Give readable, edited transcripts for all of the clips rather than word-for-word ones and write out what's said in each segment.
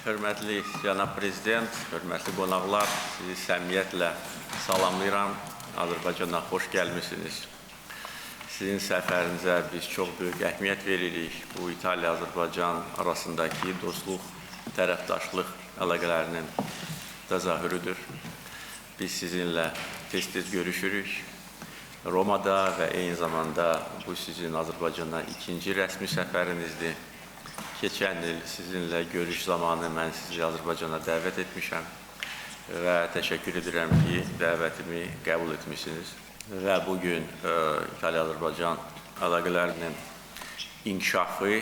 Hörmətli cənab prezident, hörmətli qonaqlar, sizi səmimiyyətlə salamlayıram. Azərbaycana xoş gəlmisiniz. Sizin səfərinizə biz çox böyük əhəmiyyət veririk. Bu İtaliya-Azərbaycan arasındakı dostluq, tərəfdaşlıq əlaqələrinin təzahürüdür. Biz sizinlə tez-tez görüşürük. Romada və eyni zamanda bu sizin Azərbaycana ikinci rəsmi səfərinizdir. Keçən il sizinlə görüş zamanı mən sizi Azərbaycana dəvət etmişəm və təşəkkür edirəm ki, dəvətimi qəbul etmişsiniz. Və bugün İtaliya-Azərbaycan əlaqələrinin inkişafı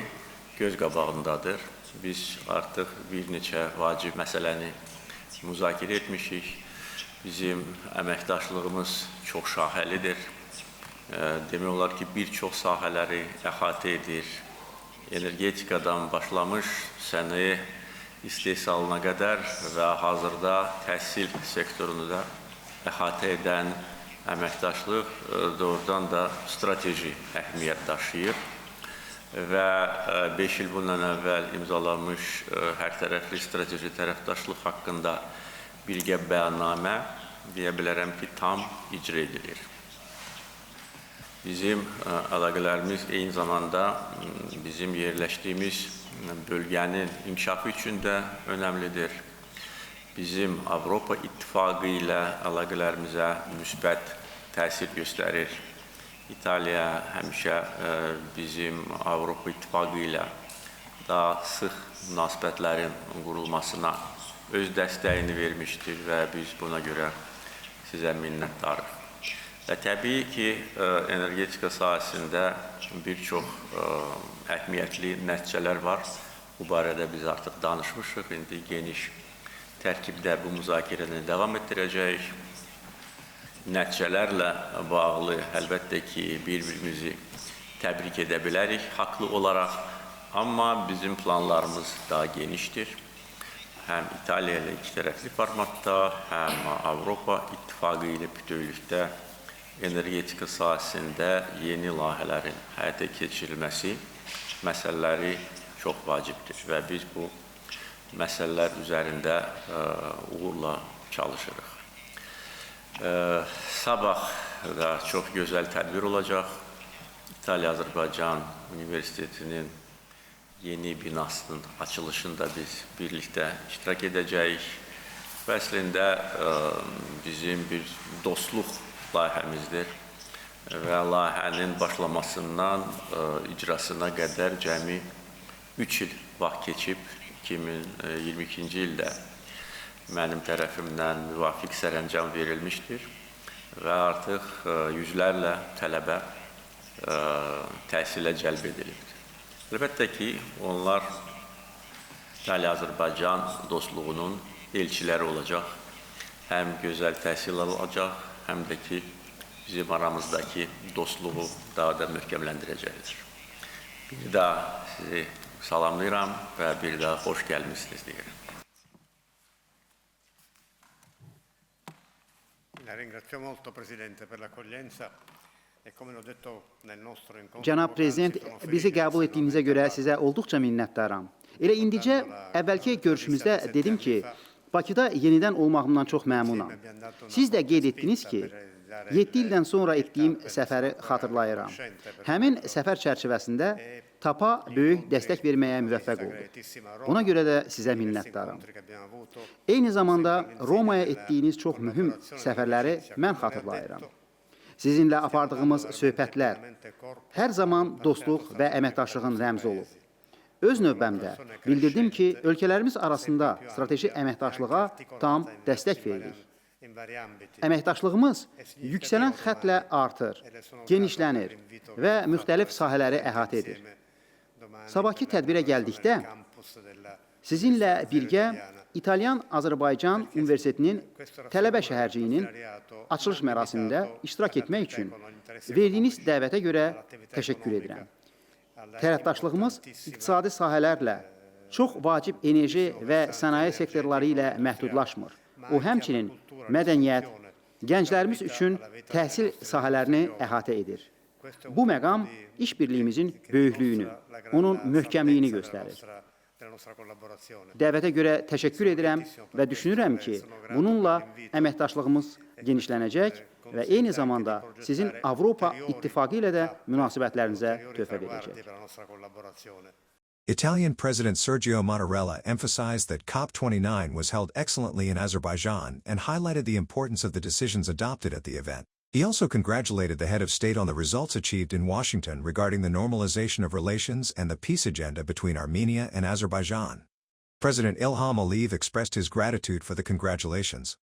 göz qabağındadır. Biz artıq bir neçə vacib məsələni müzakirə etmişik. Bizim əməkdaşlığımız çox şaxəlidir. Demək olar ki, bir çox sahələri əhatə edir. Energetikadan başlamış sənaye istehsalına qədər və hazırda təhsil sektorunu da əhatə edən əməkdaşlıq doğrudan da strateji əhəmiyyət daşıyır və 5 il bundan əvvəl imzalanmış hərtərəfli strateji tərəfdaşlıq haqqında birgə bəyannamə deyə bilərəm ki, tam icra edilir. Bizim əlaqələrimiz eyni zamanda bizim yerləşdiyimiz bölgənin inkişafı üçün də önəmlidir. Bizim Avropa İttifaqı ilə əlaqələrimizə müsbət təsir göstərir. İtaliya həmişə bizim Avropa İttifaqı ilə daha sıx münasibətlərin qurulmasına öz dəstəyini vermişdir və biz buna görə sizə minnətdarıq. Və təbii ki, energetika sahəsində bir çox əhəmiyyətli nəticələr var. Bu barədə biz artıq danışmışıq. İndi geniş tərkibdə bu müzakirəni davam etdirəcəyik. Nəticələrlə bağlı əlbəttə ki, bir-birimizi təbrik edə bilərik haqlı olaraq. Amma bizim planlarımız daha genişdir. Həm İtaliya ilə iki tərəfli formatda, həm Avropa İttifaqı ilə bütövlükdə energetika sahəsində yeni layihələrin həyata keçirilməsi məsələləri çox vacibdir və biz bu məsələlər üzərində uğurla çalışırıq. Sabah da çox gözəl tədbir olacaq. İtaliya-Azərbaycan Universitetinin yeni binasının açılışında biz birlikdə iştirak edəcəyik. Və əslində bizim bir dostluq layihəmizdir və layihənin başlamasından icrasına qədər cəmi 3 il vaxt keçib. 2022-ci ildə mənim tərəfimdən müvafiq sərəncam verilmişdir və artıq yüzlərlə tələbə təhsilə cəlb edilibdir. Əlbəttə ki, onlar İtaliya-Azərbaycan dostluğunun elçiləri olacaq, həm gözəl təhsil alacaq, həm də ki, bizim aramızdakı dostluğu daha da möhkəmləndirəcəkdir. Bir daha sizi salamlayıram və bir daha xoş gəlmişsiniz deyirəm. Cənab Prezident, bizi qəbul etdiyinizə görə sizə olduqca minnətdaram. Elə indicə əvvəlki görüşümüzdə dedim ki, Bakıda yenidən olmağımdan çox məmnunam. Siz də qeyd etdiniz ki, 7 ildən sonra etdiyim səfəri xatırlayıram. Həmin səfər çərçivəsində TAP-a böyük dəstək verməyə müvəffəq olduq. Buna görə də sizə minnətdaram. Eyni zamanda Romaya etdiyiniz çox mühüm səfərləri mən xatırlayıram. Sizinlə apardığımız söhbətlər hər zaman dostluq və əməkdaşlığın rəmzi olub. Öz növbəmdə bildirdim ki, ölkələrimiz arasında strateji əməkdaşlığa tam dəstək veririk. Əməkdaşlığımız yüksələn xətlə artır, genişlənir və müxtəlif sahələri əhatə edir. Sabahki tədbirə gəldikdə, sizinlə birgə İtalyan-Azərbaycan Universitetinin tələbə şəhərciyinin açılış mərasimində iştirak etmək üçün verdiyiniz dəvətə görə təşəkkür edirəm. Tərəfdaşlığımız iqtisadi sahələrlə, çox vacib enerji və sənaye sektorları ilə məhdudlaşmır. O, həmçinin mədəniyyət, gənclərimiz üçün təhsil sahələrini əhatə edir. Bu məqam işbirliyimizin böyüklüyünü, onun möhkəmliyini göstərir. Dəvətə görə təşəkkür edirəm və düşünürəm ki, bununla əməkdaşlığımız genişlənəcək və eyni zamanda sizin Avropa İttifaqı ilə də münasibətlərinizə töhfə verəcək. Italian President Sergio Mattarella emphasized that COP29 was held excellently in Azerbaijan and highlighted the importance of the decisions adopted at the event. He also congratulated the head of state on the results achieved in Washington regarding the normalization of relations and the peace agenda between Armenia and Azerbaijan. President Ilham Aliyev expressed his gratitude for the congratulations.